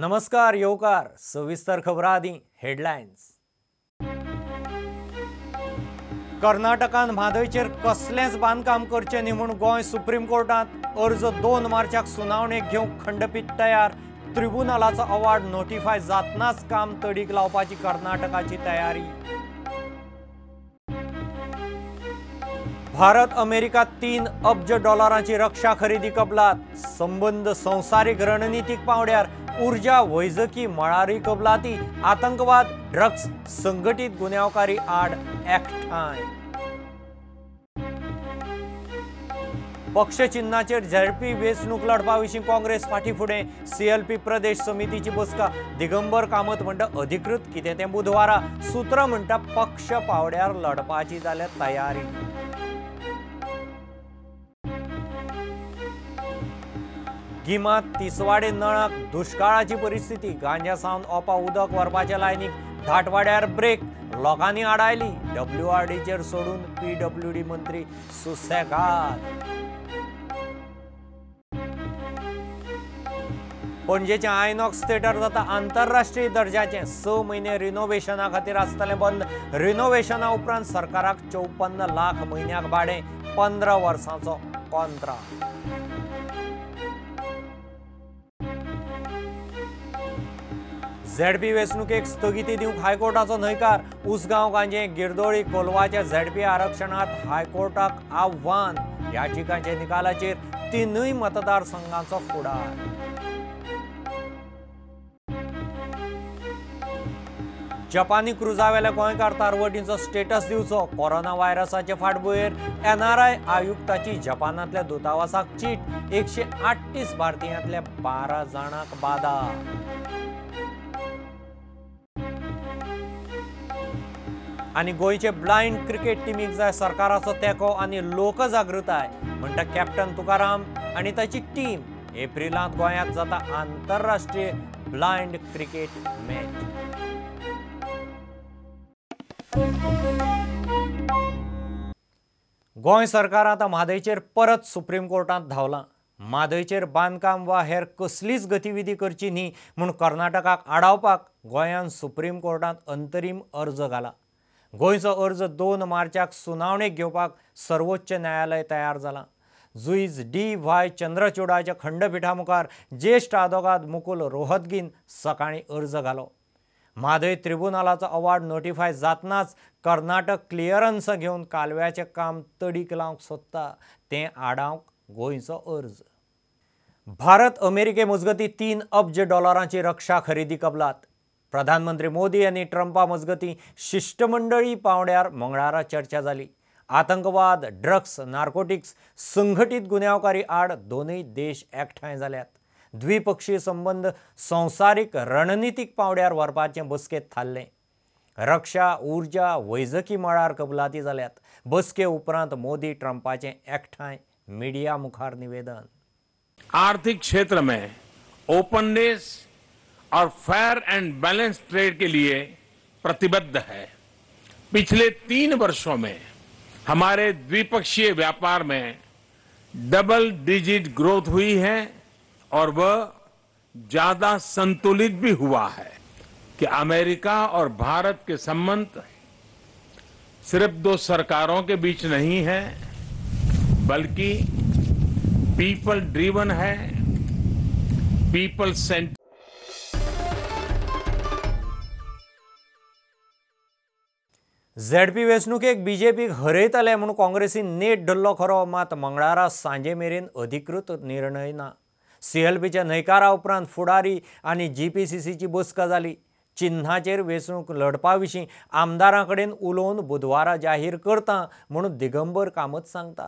नमस्कार येवकार सविस्तर खबरां आदीं हेडलायन्स। कर्नाटकान म्हादयचेर कसलेंच बांदकाम करचें न्ही म्हूण गोंय सुप्रीम कोर्टांत अर्ज 2 मार्चाक सुनावणेक घेवंक खंडपीठ तयार। ट्रिब्युनलाचो अवार्ड नोटिफाय जातनाच काम तडीक लावपाची कर्नाटकाची तयारी। भारत अमेरिका 3 अब्ज डॉलरांची रक्षा खरेदी कबलात। संबंद संवसारीक रणनितीक पावंड्यार ऊर्जा वैजकी मळारी कबलाती। आतंकवाद ड्रग्स संघटीत गुन्यांवकारी आड एकठांय। पक्षचिन्हाचेर झेडपी वेंचणूक लढपा विशीं काँग्रेस फाटीं फुडें। सीएलपी प्रदेश समितीची बसका। दिगंबर कामत म्हणटा अधिकृत कितें तें बुधवारा। सूत्रां म्हणटा पक्ष पावड्यार लढपाची जाल्या तयारी। गिमांत तिसवाडे नळाक दुश्काळाची परिस्थिती। गांजा सावन ओपा उदक व्हरपाच्या लायनीक धाटवाड्यार ब्रेक। लोकांनी आडायली। डब्ल्यूआरडीचेर सोडून पीडब्ल्यूडी मंत्री सुसेगाद। पणजेचें आयनॉक्स थिएटर जाता आंतरराष्ट्रीय दर्जाचें। 6 म्हयने रिनोव्हेशना खातीर आसतलें बंद। रिनोव्हेशना उपरांत सरकाराक 54 लाख म्हयन्याक भाडें। 15 वर्सांचो कॉन्ट्राक्ट। झेडपी वेंचणुकेक स्थगिती दिवंक हायकोर्टाचो न्हयकार। उसगांव गांजे गिरदोळी कोलवाच्या झेडपी आरक्षणांत हायकोर्टाक आव्हान। याचिकांच्या निकालाचेर 3 मतदारसंघांचो फुडार। जपानी क्रुजावेल्या गोंयकार तारवटींचो स्टेटस दिवचो। कोरोना व्हायरसाचे फाटभुंयेर एनआरआय आयुक्ताची जपानांतल्या दूतावासाक चीट। 138 भारतीयांतल्या 12 जाणांक बादा। आनी गोंयचे ब्लायंड क्रिकेट टिमीक जाय सरकाराचो तेंको आनी लोकजागृताय म्हणटा कॅप्टन तुकाराम आनी ताची टीम। एप्रिलांत गोंयांत जाता आंतरराष्ट्रीय ब्लायंड क्रिकेट मॅच। गोंय सरकार आतां म्हादयचेर परत सुप्रीम कोर्टांत धांवलां। म्हादयचेर बांदकाम वा हेर कसलीच गतिविधी करची न्ही म्हूण कर्नाटकाक आडावपाक गोंयान सुप्रीम कोर्टांत अंतरीम अर्ज घाला। गोंयचो अर्ज 2 मार्चाक सुनावणेक घेवपाक सर्वोच्च न्यायालय तयार जालां। जुईज डी वाय चंद्रचूडाच्या खंडपिठा मुखार ज्येश्ठ आदोगाद मुकुल रोहतगीन सकाळीं अर्ज घालो। म्हादय ट्रिब्युनलाचो अवार्ड नोटिफाय जातनाच कर्नाटक क्लियरन्स घेवन कालव्याचें काम तडीक लावंक सोदता तें आडावंक गोंयचो अर्ज। भारत अमेरिके मजगतीं 3 अब्ज डॉलरांची रक्षा खरेदी कबलात। प्रधानमंत्री मोदी आनी ट्रंपा मजगतीं शिश्टमंडळी पावंड्यार मंगळारा चर्चा जाली। आतंकवाद ड्रग्स नार्कोटिक्स संघटीत गुन्यांवकारी आड दोनूय देश एकठांय जाल्यात। द्विपक्षीय संबंद संवसारीक रणनितीक पावंड्यार व्हरपाचें बसकेंत थारलें। रक्षा ऊर्जा वैजकी मळार कबलाती जाल्यात। बसके उपरांत मोदी ट्रंपाचें एकठांय मिडिया मुखार निवेदन। आर्थिक क्षेत्र में openness Aur fair and balance trade K लिए प्रतिबद्ध है। पिछले 3 वर्षों में हमारे द्विपक्षीय व्यापार में डबल डिजिट ग्रोथ हुई है और वह ज्यादा संतुलित भी हुआ है कि अमेरिका और भारत के संबंध सिर्फ 2 सरकारों के बीच नहीं है, बल्कि पीपल ड्रिवन है, पीपल सेंटर। झेडपी वेंचणुकेक बीजेपीक हरयतले म्हूण काँग्रेसीन नेट धरलो खरो, मात मंगळारा सांजे मेरेन अधिकृत निर्णय ना। सीएलपीच्या न्हयकारा उपरांत फुडारी आनी जीपीसीसीची बसका जाली। चिन्हाचेर वेंचणूक लढपा विशीं आमदारां कडेन उलोवन बुधवारा जाहीर करता म्हूण दिगंबर कामत सांगता।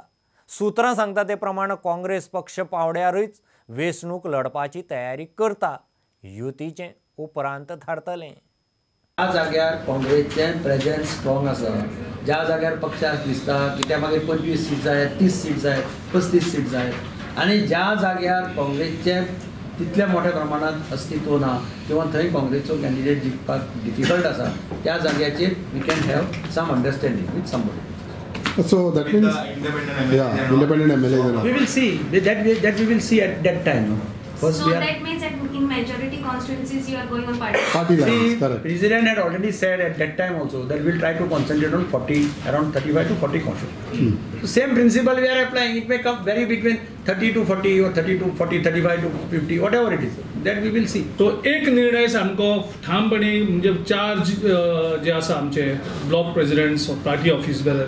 सूत्रां सांगता ते प्रमाण काँग्रेस पक्ष पावंड्यारूच वेंचणूक लढपाची तयारी करता। युतीचें उपरांत थारतलें। ज्या जाग्यार काँग्रेसचें प्रेजन्स स्ट्रॉंग आसा, ज्या जाग्यार पक्षाक दिसता की त्या मागीर 25 सीट जाय, 30 सीट जाय, 35 सीट जाय आनी ज्या जाग्यार काँग्रेसचें तितल्या मोठ्या प्रमाणांत अस्तित्व ना किंवा थंय काँग्रेसचो कॅन्डिडेट जिखपाक डिफिकल्ट आसा त्या जाग्याचेर we can have some understanding with somebody. So that means independent MLA. We will see that we will see at that time. First So that means that in majority constituencies you are going on party. Party lines, correct. President had already said at that time also that we'll try to concentrate on 40, around 35 to 40 constituencies. So same principle we are applying. It may come vary between 30 to 40 or 30 to 40, 35 to 50, whatever it is. That we will see. तो एक निर्णय सामको ठामपणी म्हणजे charge जे आसा आमचे block presidents party office bearer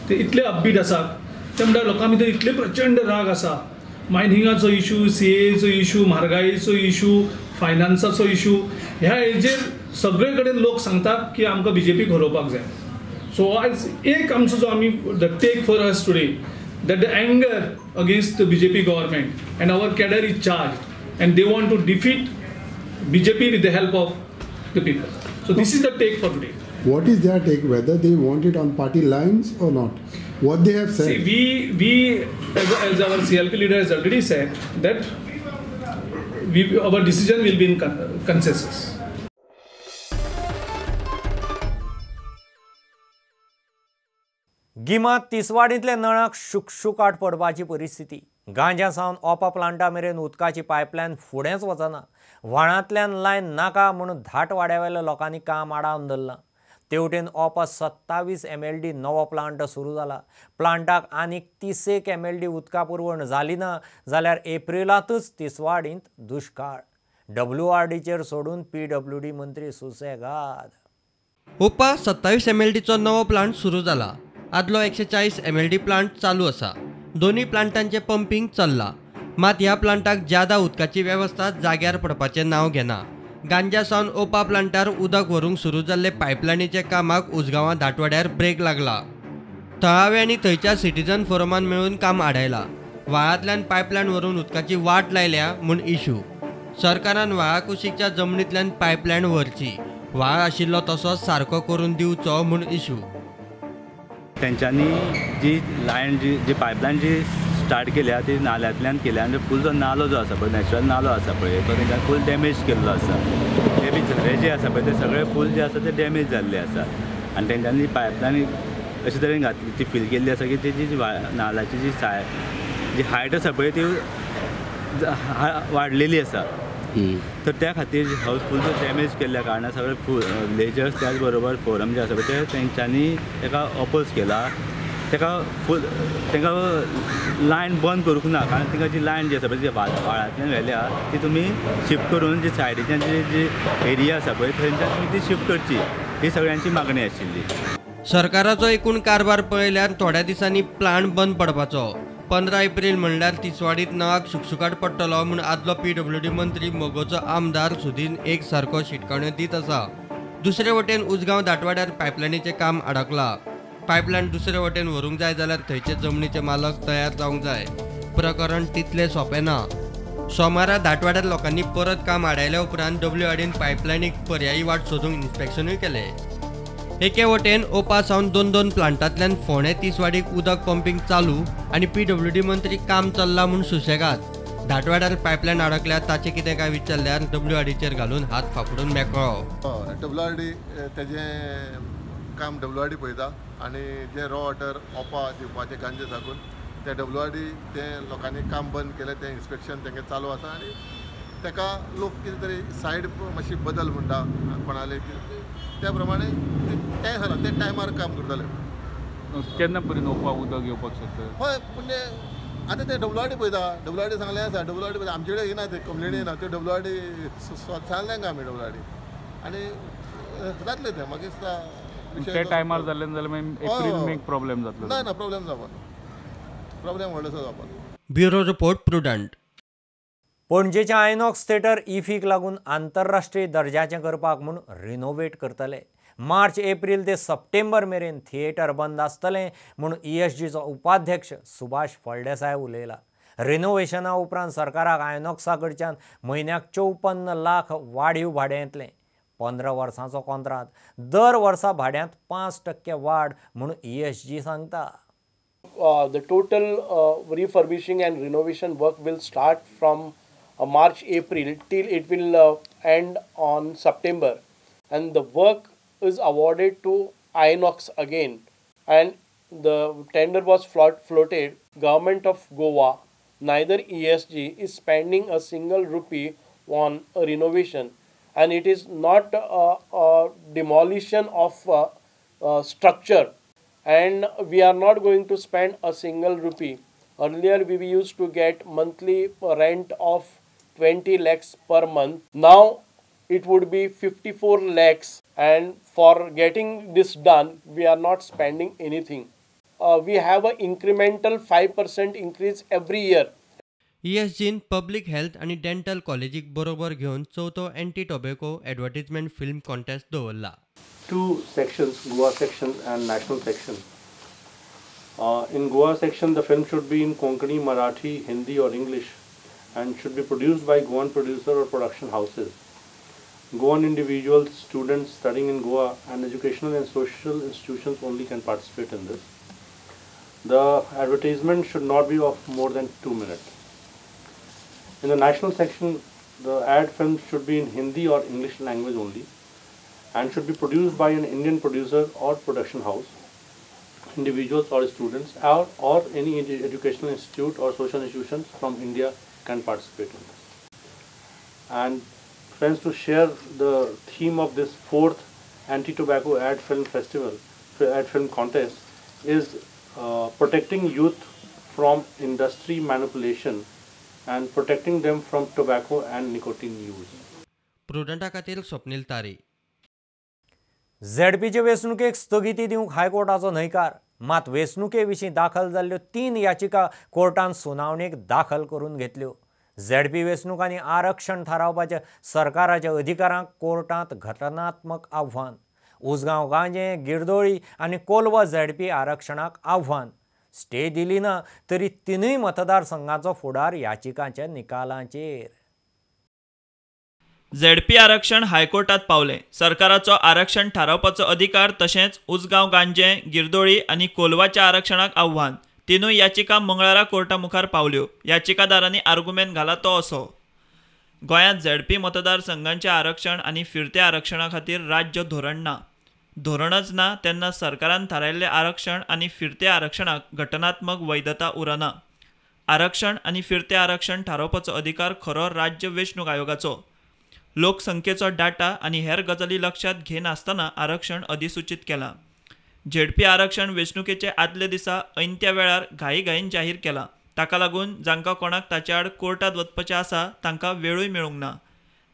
ते इतले upbeat आसात ते म्हणटा लोकां भितर इतले प्रचंड राग आसा. मायनिंगाचो इशू, सीएचो इशू, म्हारगायेचो इशू, फायनान्साचो इशू, ह्या हेजेर सगळे कडेन लोक सांगतात की आमकां बीजेपी हरोवपाक जाय. सो आयज एक आमचो जो आमी the take for us today that the anger against the BJP government and our cadre is charge and they want to defeat BJP with the help of the people. So this is the take for today. What is their take, whether they want it on party lines or not? What they have said? See, we as our CLP leader has already said that our decision will be in consensus. गिमांत तिसवाडींतल्या नळाक शुकशुकाट पडपाची परिस्थिती. गांजा सावन ओपा Plantae मेरेन उदकाची pipeline फुडेंच वचना. व्हाळांतल्यान लायन नाका म्हणून धाट वाड्यावेल्या लोकांनी काम आडावन धरलां. तेवटेन ओपा 27 MLD नवो प्लांट सुरू जाला. प्लांटाक आनीक 30 MLD उदका पुरवण जाली ना जाल्यार एप्रिलांतूच तिसवाडींत दुश्काळ. WRDचेर सोडून PWD मंत्री सुसेगाद. ओपा 27 MLDचो नवो प्लांट सुरू जाला. आदलो 140 MLD plant चालू आसा. दोनूय प्लांटांचें पंपींग चल्लां. मात ह्या प्लांटाक ज्यादा उदकाची वेवस्था जाग्यार पडपाचें नांव घेना. गांजा सावन ओपा प्लांटार उदक व्हरूंक सुरू जाल्ले पायपलायनीच्या कामाक उजगांवां धाटवाड्यार ब्रेक लागला. थळावे आनी थंयच्या सिटीजन फोरमान मेळून काम आडायलां. व्हाळांतल्यान पायपलायन व्हरून उदकाची वाट लायल्या म्हूण इशू. सरकारान व्हाळा कुशीकच्या जमनींतल्यान पायपलायन व्हरची, व्हाळ आशिल्लो तसोच सारको करून दिवचो म्हूण इशू. तेंच्यांनी जी लायन जी पायपलायन जी स्टार्ट केल्या ती नाल्यांतल्यान केल्या आनी फूल जो नालो जो आसा पळय, नॅचरल नालो आसा पळय, तो तेंच्यांनी फूल डॅमेज केल्लो आसा. ते बी झरे जे आसा पळय ते सगळे फूल जे आसा ते डॅमेज जाल्ले आसा आनी तेंच्यांनी पायपलायन अशे तरेन घातली, ती फील केल्ली आसा की तेजी जी नाल्याची जी साय जी हायट आसा पळय ती वाडलेली आसा. तर त्या खातीर हो फूल जो डॅमेज केल्ल्या कारणान सगळे फूल विलेजर्स त्याच बरोबर फोरम जे आसा पळय ते तेंच्यांनी ताका ऑपोज केला. ताका फूल तांकां लायन बंद करूंक ना, कारण तांकां जी लायन जी आसा पळय जी व्हाळांतल्यान व्हेल्या ती तुमी शिफ्ट करून जी सायडीच्यान जी जी एरिया आसा पळय थंयच्यान तुमी ती शिफ्ट करची, ही सगळ्यांची मागणी आशिल्ली. सरकाराचो एकूण कारभार पळयल्यार थोड्या दिसांनी प्लांट बंद पडपाचो. 15 एप्रील म्हणल्यार तिसवाडीत नळाक शुकशुकाट पडटलो म्हूण आदलो PWD मंत्री मगोचो आमदार सुदीन एक सारको शिटकावण्यो दीत आसा. दुसरे वटेन उजगांव दाटवाड्यार पायपलायनीचें काम अडकलां. पायपलायन दुसरे वटेन व्हरूंक जाय जाल्यार थंयचे जमनीचे मालक तयार जावंक जाय. प्रकरण तितलें सोंपें ना. सोमारा दाटवाड्यार लोकांनी परत काम आडायल्या उपरांत WRDन पायपलायनीक पर्यायी वाट सोदूंक इन्स्पेक्शनूय केलें. एके वटेन ओपा सावन दोन प्लांटांतल्यान फोंडें तिसवाडीक उदक पंपींग चालू आनी PWD मंत्री काम चल्लां म्हूण सुशेगाद. धाटवाड्यार पायपलायन अडकल्या ताचें कितें काय विचारल्यार WRDचेर घालून हात फाफडून मेकळो. WRD तेजें काम WRD पळयता आनी जे रॉ वॉटर ओपा दिवपाचें गांजे साकून ते WRD तें लोकांनी काम बंद केलें, तें इन्स्पेक्शन तेंगें चालू आसा आनी ताका लोक कितें तरी सायड मातशी बदल म्हणटा कोणाले त्या प्रमाणे तें जाला ते टायमार काम करतले. केन्ना पर्यंत ओपा उदक येवपाक शकता? हय, म्हणजे आतां ते WRD पळयता, WRD सांगलें आसा, WRD पळयता, आमचे कडेन येना ते कंप्लेनी येना, त्यो WRD सांगलें आमी WRD आनी जातलें तें मागीर. ते टायमार जालें जाल्यार मागीर एप्रील मेक प्रॉब्लेम जातलो. ना ना, प्रॉब्लेम जावपाना, प्रॉब्लेम व्हडलोसो जावपाना. Bureau report, Prudent. पणजेचें आयनॉक्स थिएटर इफीक लागून आंतरराष्ट्रीय दर्जाचें करपाक म्हूण रिनोवेट करतले. मार्च एप्रील ते सप्टेंबर मेरेन थिएटर बंद आसतलें म्हूण ESGचो उपाध्यक्ष सुभाष फळदेसाय उलयला. रिनोवेशना उपरांत सरकाराक आयनॉक्सा कडच्यान म्हयन्याक 54 लाख वाडीव भाडें येतलें. 15 वर्सांचो कॉन्त्रात, दर वर्सा भाड्यांत 5% वाड म्हूण ESG सांगता. The total refurbishing and renovation work will start from March, April till it will end on September, and the work is awarded to Inox again, and the tender was floated. Government of Goa Neither ESG is spending a single rupee on a renovation, and it is not a demolition of structure, and we are not going to spend a single rupee. Earlier we used to get monthly rent of 20 lakhs per month. Now it would be 54 lakhs, and for getting this done we are not spending anything. We have an incremental 5% increase every year. ESGन public health आनी dental कॉलेजीक बरोबर घेवन चवथो anti tobacco advertisement film contest दवरला. Two sections, Goa section and national section. In Goa section, the film should be in Konkani, Marathi, Hindi or English and should be produced by Goan producer or production houses. Goan individuals, students studying in Goa and educational and social institutions only can participate in this. The advertisement should not be of more than 2 minutes. In the national section, the ad film should be in Hindi or English language only and should be produced by an Indian producer or production house, individuals or students or any educational institute or social institutions from India can participate in this. And friends, to share the theme of this fourth anti-tobacco ad film festival, ad film contest is protecting youth from industry manipulation and protecting them from tobacco and nicotine use. प्रुडंटा खातीर स्वप्नील तारी. झेडपीचे वेंचणुकेक स्थगिती दिवंक हायकोर्टाचो न्हयकार. मात वेंचणुके विशीं दाखल जाल्ल्यो 3 याचिका कोर्टान सुनावणेक दाखल करून घेतल्यो. झेडपी वेंचणुकांनी आरक्षण थारावपाच्या सरकाराच्या अधिकारांक कोर्टांत घटनात्मक आव्हान. उसगांव, गांजें, गिरदोळी आनी कोलवा झेडपी आरक्षणाक आव्हान. स्टे दिली ना तरी 3 मतदारसंघांचो फुडार याचिकांच्या निकालांचेर. झेडपी आरक्षण हायकोर्टात पावलें. सरकाराचो आरक्षण थारावपाचो अधिकार तशेंच उसगांव, गांजें, गिरदोळी आनी कोलवाच्या आरक्षणाक आव्हान. 3 याचिका मंगळारा कोर्टा मुखार पावल्यो. याचिकादारांनी आर्गुमेंत घाला तो असो: गोंयांत झेडपी मतदारसंघांचें आरक्षण आनी फिरते आरक्षणा खातीर राज्य धोरण ना. धोरणच ना तेन्ना सरकारान थारायिल्लें आरक्षण आनी फिरते आरक्षणाक घटनात्मक वैधता उरना. आरक्षण आनी फिरते आरक्षण थारावपाचो अधिकार खरो राज्य वेंचणूक आयोगाचो. लोकसंख्येचो डाटा आनी हेर गजाली लक्षांत घेनासतना आरक्षण अधिसूचीत केलां. झेडपी आरक्षण वेंचणुकेचे आदल्या दिसा ऐनत्या वेळार घाईघाईन जाहीर केलां. ताका लागून जांकां कोणाक ताचे आड कोर्टांत वचपाचें आसा तांकां वेळूय मेळूंक ना.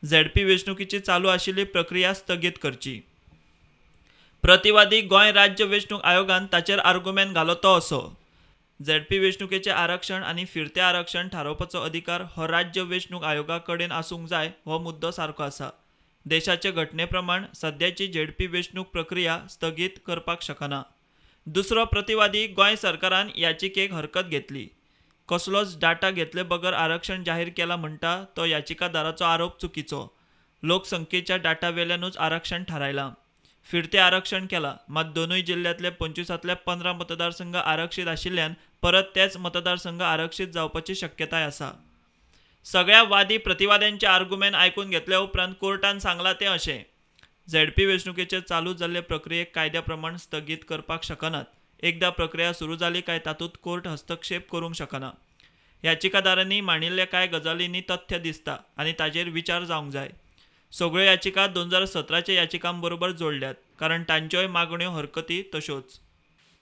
झेडपी वेंचणुकेची चालू आशिल्ली प्रक्रिया स्थगीत करची. प्रतिवादी गोंय राज्य वेंचणूक आयोगान ताचेर आर्गुमेंत घालो तो असो: झेडपी वेंचणुकेचें आरक्षण आनी फिरतें आरक्षण थारावपाचो अधिकार हो राज्य वेंचणूक आयोगा कडेन आसूंक जाय हो मुद्दो सारको आसा. देशाचे घटने प्रमाण सद्याची झेडपी वेंचणूक प्रक्रिया स्थगीत करपाक शकना. दुसरो प्रतिवादी गोंय सरकारान याचिकेक हरकत घेतली. कसलोच डाटा घेतले बगर आरक्षण जाहीर केला म्हणटा तो याचिकादाराचो आरोप चुकीचो. लोकसंख्येच्या डाटावेल्यानूच आरक्षण थारायलां. फिरते आरक्षण केलां, मात दोनूय जिल्ल्यांतले 25 15 मतदारसंघ आरक्षीत आशिल्ल्यान परत तेच मतदारसंघ आरक्षीत जावपाची शक्यताय आसा. सगळ्या वादी प्रतिवाद्यांचे आर्गुमेंत आयकून घेतल्या उपरांत कोर्टान सांगलां तें अशें: झेडपी वेंचणुकेचे चालू जाल्ले प्रक्रियेक कायद्या प्रमाण स्थगीत करपाक शकनात. एकदां प्रक्रिया सुरू जाली काय तातूंत कोर्ट हस्तक्षेप करूंक शकना. याचिकादारांनी मांडिल्ल्या कांय गजालींनी तथ्य दिसता आनी ताचेर विचार जावंक जाय. सगळ्यो याचिका 2017 याचिकां बरोबर जोडल्यात, कारण तांच्योय मागण्यो हरकती तश्योच.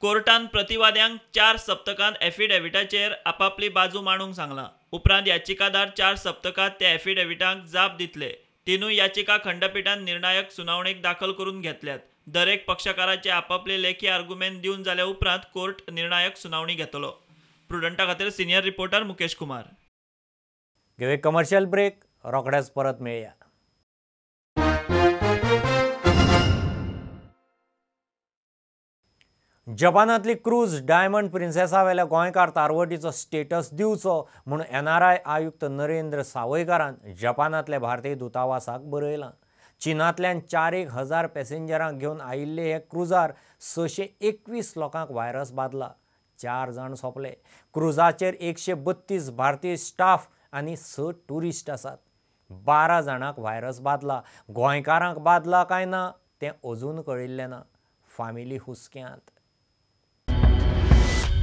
कोर्टान प्रतिवाद्यांक 4 सप्तकांत एफिडेविटाचेर आपापली बाजू मांडूंक सांगलां. उपरांत याचिकादार 4 सप्तकांत त्या एफिडेविटांक जाप दितले. 3 याचिका खंडपिठान निर्णायक सुनावणेक दाखल करून घेतल्यात. दरेक पक्षकाराचे आपापले लेखी आर्गुमेंत दिवन जाल्या उपरांत कोर्ट निर्णायक सुनावणी घेतलो. प्रुडंटा खातीर सिनियर रिपोर्टर मुकेश कुमार. घेवया कमर्शियल ब्रेक, रोखडेच परत मेळया. जपानांतली क्रूज डायमंड प्रिन्सेसावेल्या गोंयकार तारवटीचो स्टेटस दिवचो म्हूण एनआरआय आयुक्त नरेंद्र सावयकारान जपानांतल्या भारतीय दूतावासाक बरयलां. चीनांतल्यान 4,000 पॅसेंजरांक घेवन आयिल्ले हे क्रुजार 621 लोकांक व्हायरस बादला. 4 जाण सोंपले. क्रुजाचेर 132 भारतीय स्टाफ आनी 6 ट्युरिस्ट आसात. 12 जाणांक व्हायरस बादला. गोंयकारांक बादला काय ना तें अजून कळिल्लें ना. फामिली हुसक्यांत.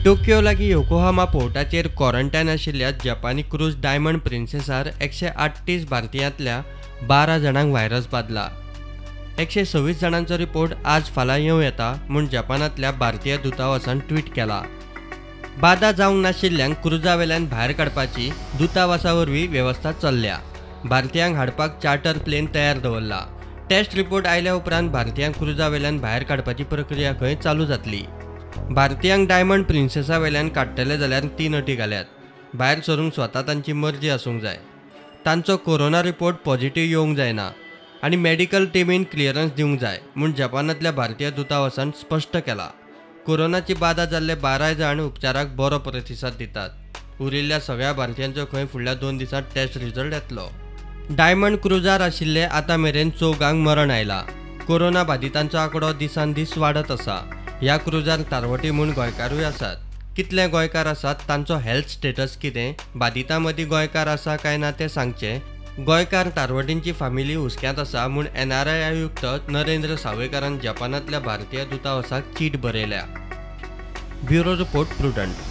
टोक्यो लागीं योकोहामा पोर्टाचेर क्वॉरंटायन आशिल्ल्या जपानी क्रूज डायमंड प्रिन्सेसार 138 भारतीयांतल्या 12 जाणांक व्हायरस बादला. 126 जाणांचो रिपोर्ट आज फाल्यां येवं येता म्हूण जपानांतल्या भारतीय दूतावासान ट्वीट केला. बादा जावंक नाशिल्ल्यांक क्रुजा वेल्यान भायर काडपाची दूतावासा वरवीं वेवस्था चल्ल्या. भारतीयांक हाडपाक चार्टर प्लेन तयार दवरला. टेस्ट रिपोर्ट आयल्या उपरांत भारतीयांक क्रुजा वेल्यान भायर काडपाची प्रक्रिया खंय चालू जातली. भारतीयांक डायमंड प्रिन्सेसा वेल्यान काडटले जाल्यार 3 अटी घाल्यात. भायर सरूंक स्वता तांची मर्जी आसूंक जाय, तांचो कोरोना रिपोर्ट पॉझिटिव्ह येवंक जायना आनी मेडिकल टिमीन क्लियरन्स दिवंक जाय म्हूण जपानांतल्या भारतीय दूतावासान स्पश्ट केला. कोरोनाची बादा जाल्ले 12 जाण उपचाराक बरो प्रतिसाद दितात. उरिल्ल्या सगळ्या भारतीयांचो खंय फुडल्या 2 दिसांत टेस्ट रिजल्ट येतलो. डायमंड क्रुजार आशिल्ले आतां मेरेन 4 मरण आयला. कोरोना बादितांचो आंकडो दिसान दीस वाडत आसा. ह्या क्रुजार तारवटी म्हूण गोंयकारूय आसात. कितले गोंयकार आसात, तांचो हेल्थ स्टेटस कितें, बादितां मदीं गोंयकार आसा काय ना तें सांगचें. गोंयकार तारवटींची फामिली हुस्क्यांत आसा म्हूण एनआरआय आयुक्त नरेंद्र सावयकारान जपानांतल्या भारतीय दूतावासाक चीट बरयल्या. Bureau report, Prudent.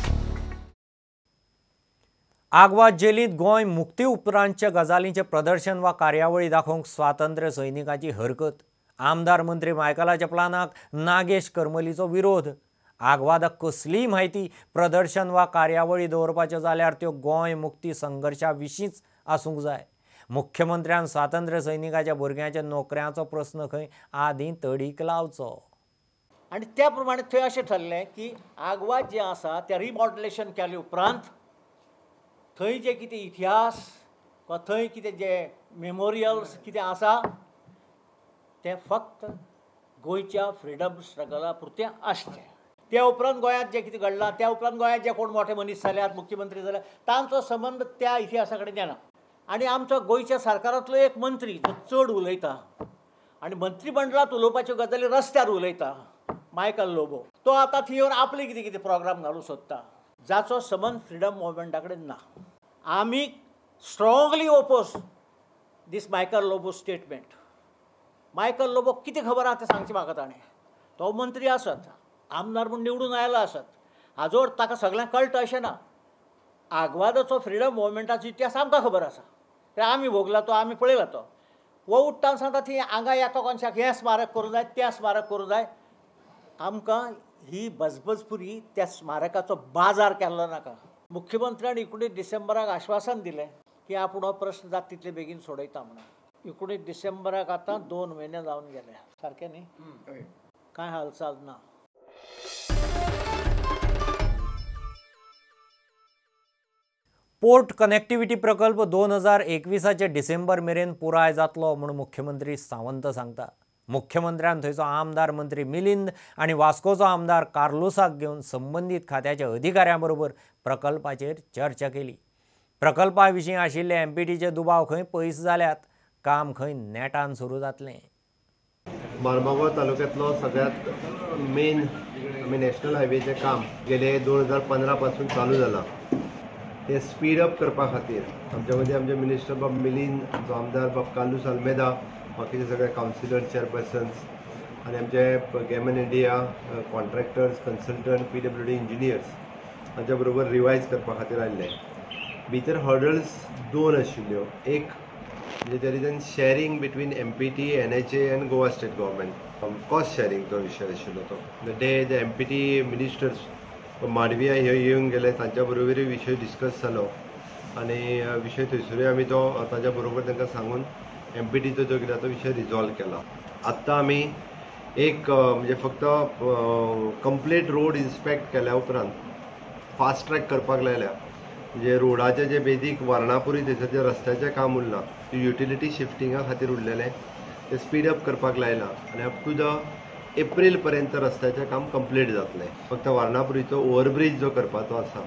Aguada जेलींत Goa मुक्ती उपरांतच्या गजालींचें प्रदर्शन वा कार्यावळी दाखोवंक स्वातंत्र्य सैनिकाची हरकत. आमदार मंत्री मायकलाच्या प्लानाक नागेश करमलीचो विरोध. आगवादाक कसलीय म्हायती प्रदर्शन वा कार्यावळी दवरपाच्यो जाल्यार त्यो गोंय मुक्ती संघर्शा विशींच आसूंक जाय. मुख्यमंत्र्यान स्वातंत्र्य सैनिकाच्या भुरग्यांच्या नोकऱ्यांचो प्रस्न खंय आदीं तडीक लावचो. आनी त्या प्रमाणे थंय अशें ठरलें की आगवाद जें आसा तें रिमॉडलेशन केले उपरांत थंय जे कितें इतिहास वा थंय कितें जे मेमोरियल्स कितें आसा तें फक्त गोंयच्या फ्रिडम स्ट्रगला पुरतें आसचें. त्या उपरांत गोंयांत जें कितें घडलां, त्या उपरांत गोंयांत जे कोण मोठे मनीस जाल्यात, मुख्यमंत्री जाल्यात, तांचो संबंद त्या इतिहासा कडेन येना. आनी आमचो गोंयच्या सरकारांतलो एक मंत्री जो चड उलयता आनी मंत्रीमंडळांत उलोवपाच्यो गजाली रस्त्यार उलयता, मायकल लोबो, तो आतां थंय येवन आपले कितें कितें प्रोग्राम घालूंक सोदता जाचो संबंद फ्रिडम मुवमेंटा कडेन ना. आमी strongly oppose this Michael Lobo statement. Michael Lobo कितें खबर आसा तें सांगचें म्हाका ताणें. तो मंत्री आसत, आमदार म्हूण निवडून आयला आसत, हाजो अर्थ ताका सगळ्यांक कळटा अशें ना. आगवादाचो फ्रिडम मुवमेंटाचो इतिहास आमकां खबर आसा, ते आमी भोगला तो, आमी पळयला तो. हो उठ्ठा सांगता ती हांगा एका कोनशाक हें स्मारक करूंक जाय, तें स्मारक करूंक जाय. आमकां ही बजबजपुरी त्या स्मारकाचो बाजार केल्लो नाका. मुख्यमंत्र्यान 19 डिसेंबराक आश्वासन दिलें की आपूण हो प्रश्न जाता तितले बेगीन सोडयता म्हणून. 19 डिसेंबराक आतां 2 म्हयने जावन गेले, सारकें न्ही? कांय हालचाल ना. पोर्ट कनेक्टिव्हिटी प्रकल्प 2021 डिसेंबर मेरेन पुराय जातलो म्हूण मुख्यमंत्री सावंत सांगता. मुख्यमंत्र्यान थंयचो आमदार मंत्री मिलिंद आनी वास्कोचो आमदार कार्लुसाक घेवन संबंदीत खात्याच्या अधिकाऱ्यां बरोबर प्रकल्पाचेर चर्चा केली. प्रकल्पा विशीं आशिल्ले एमपीटीचे दुबाव खंय पयस जाल्यात, काम खंय नेटान सुरू जातलें. मार्मागोव तालुक्यांतलो सगळ्यांत मेन आमी नॅशनल हायवेचें काम गेले 2015 पासून चालू जालां. ते स्पीड अप करपा खातीर आमच्या मदीं आमचे मिनिस्टर बाब मिलिंद, आमचो आमदार बाब कार्लूस आल्मेदा, बाकीचे सगळे कावन्सिलर, चेअरपर्सन्स आनी आमचे Gammon India contractors, consultant, PWD engineers हांच्या बरोबर रिवायज करपा खातीर आयिल्ले. भितर हर्डल्स 2 आशिल्ल्यो. एक म्हणजे there is an sharing between MPT, NHA and Goa state government, cost शेअरिंगचो विशय आशिल्लो तो. The day the MPT ministers Mandaviya हे येवन गेले, तांच्या बरोबरूय विशय डिस्कस जालो आनी विशय थंयसरूय आमी तो तांच्या बरोबर तांकां सांगून एमपीटीचो जो कितें तो विशय रिजॉल्व केला. आत्तां आमी एक म्हणजे फक्त कंप्लीट रोड इन्स्पेक्ट केल्या उपरांत फास्ट ट्रॅक करपाक लायल्या. म्हणजे रोडाचे जे बेदीक वारणापुरी थंयसर जे रस्त्याचें काम उरलां, युटिलिटी शिफ्टिंगा खातीर उरलेलें तें स्पीड अप करपाक लायलां आनी अप टू the April पर्यंत रस्त्याचें काम कंप्लीट जातलें. फक्त वारणापुरीचो ओवरब्रीज जो करपाचो आसा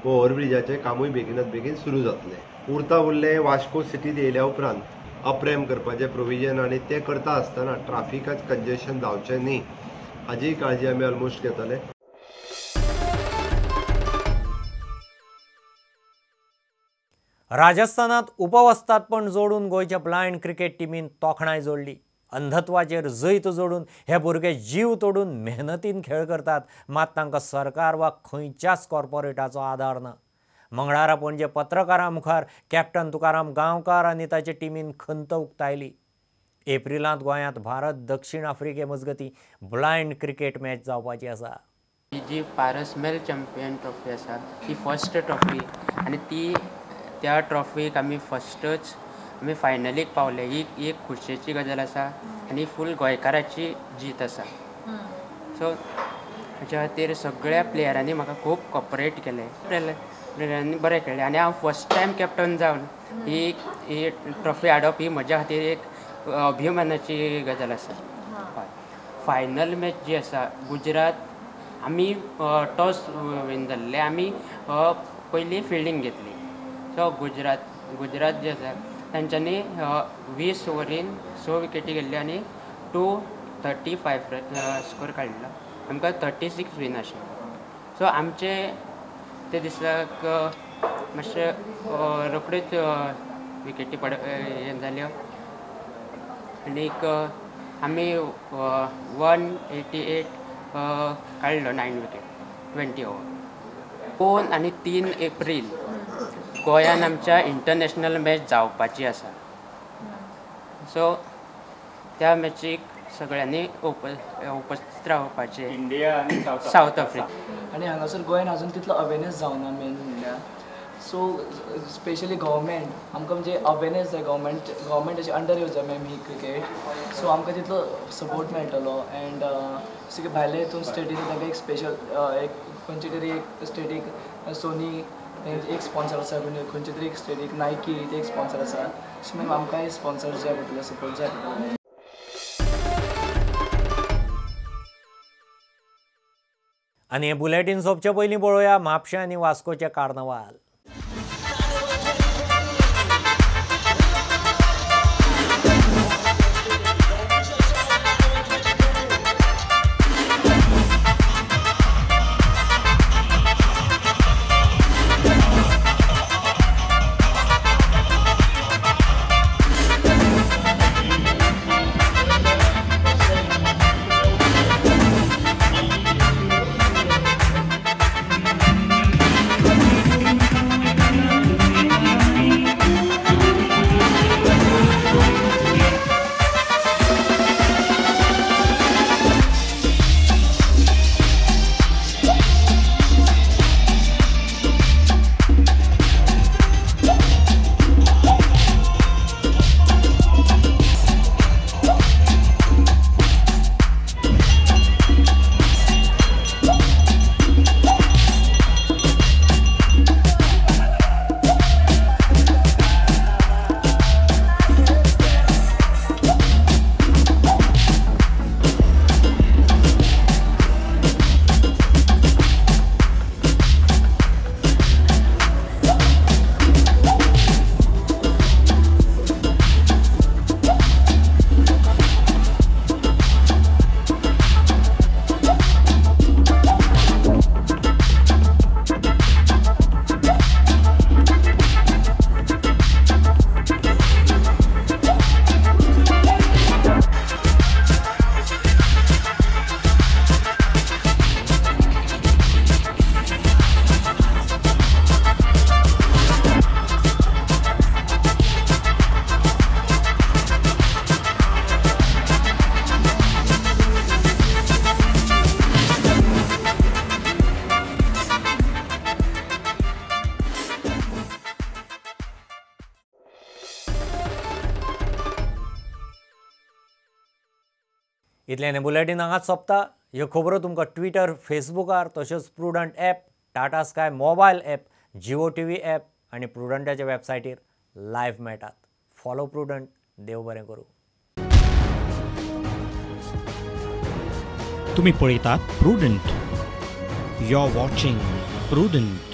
हो ओवरब्रिजाचें कामूय बेगिनात बेगीन सुरू जातलें. उरता उरलें वास्को सिटींत येयल्या उपरांत अपरॅम्प करपाचें प्रोविजन आनी तें करता आसतना ट्राफिकाक कंजेशन जावचें न्ही हाजीय काळजी आमी ऑलमोस्ट घेतले. राजस्थानात उपवस्तादपण जोडून गोंयच्या ब्लायंड क्रिकेट टिमीन तोखणाय जोडली. अंधत्वाचेर जैत जोडून हे भुरगे जीव तोडून मेहनतीन खेळ करतात, मात तांकां सरकार वा खंयच्याच कॉर्पोरेटाचो आदार ना. मंगळारा पणजे पत्रकारां मुखार कॅप्टन तुकाराम गांवकार आनी ताचे टिमीन खंत उक्तायली. एप्रिलांत गोंयांत भारत दक्षिण आफ्रिके मजगतीं ब्लायंड क्रिकेट मॅच जावपाची आसा. ही जी पारसमेल चॅम्पियन ट्रॉफी आसा ती फर्स्ट ट्रॉफी आनी ती त्या ट्रॉफीक आमी फर्स्टच आमी फायनलीक पावले, ही एक खुशयेची गजाल आसा आनी फूल गोंयकाराची जीत आसा. सो हाच्या खातीर सगळ्या प्लेयरांनी म्हाका खूब कॉपरेट केलें, प्लेयरांनी बरें खेळ्ळें आनी हांव फर्स्ट टायम कॅप्टन जावन ही ही ट्रॉफी हाडप ही म्हज्या खातीर एक अभिमानाची गजाल आसा. हय, फायनल मॅच जी आसा गुजरात, आमी टॉस विन जाल्ले, आमी पयली फिल्डींग घेतली. सो गुजरात जे आसा तांच्यांनी 20 ओवरीन 6 विकेटी गेल्ल्यो आनी 235 स्कोर काडलो. आमकां 36 विन आशिल्लो. सो आमचे ते दिसाक मातशे रोखड्योच विकेटी पड हें जाल्यो आनीक आमी 188 काडलो 9 विकेट 20 ओवर. 2 आनी 3 एप्रील गोंयान आमच्या इंटरनॅशनल मॅच जावपाची आसा. सो त्या मॅचीक सगळ्यांनी उपस्थित रावपाचें. इंडिया आनी सावथ आफ्रिका. आनी हांगासर गोंयान अजून तितलो अवेरनेस जावना मेन म्हणल्यार. सो स्पेशली गव्हर्मेंट आमकां म्हणजे अवेरनेस जाय, गव्हर्मेंटाचे अंडर येवं जाय मॅम ही क्रिकेट. सो आमकां तितलो सपोर्ट मेळटलो एंड जशें की भायले हितून स्टेटीन तांकां एक स्पेशल एक खंयचे तरी एक स्टेटीक सोनी एक स्पॉन्सर आसा, खंयचे तरी एक स्टेटीक नायकी एक स्पॉन्सर आसा. अशें मॅम आमकांय स्पॉन्सर जाय पडटले, सपोर्ट जाय पडटलो. आनी हें बुलेटीन सोंपचे पयलीं पळोवया म्हापशें आनी वास्कोचें कार्नवाल. इतल्यान बुलेटीन हांगाच सोंपता. ह्यो खबरो तुमकां ट्विटर, फेसबुकार तशेंच Prudent app, Tata Sky mobile app, Jio TV app आनी प्रुडंटाच्या वेबसायटीर लायव्ह मेळटात. Follow prudent. देव बरें करूं. तुमी पळयतात Prudent. You are watching Prudent.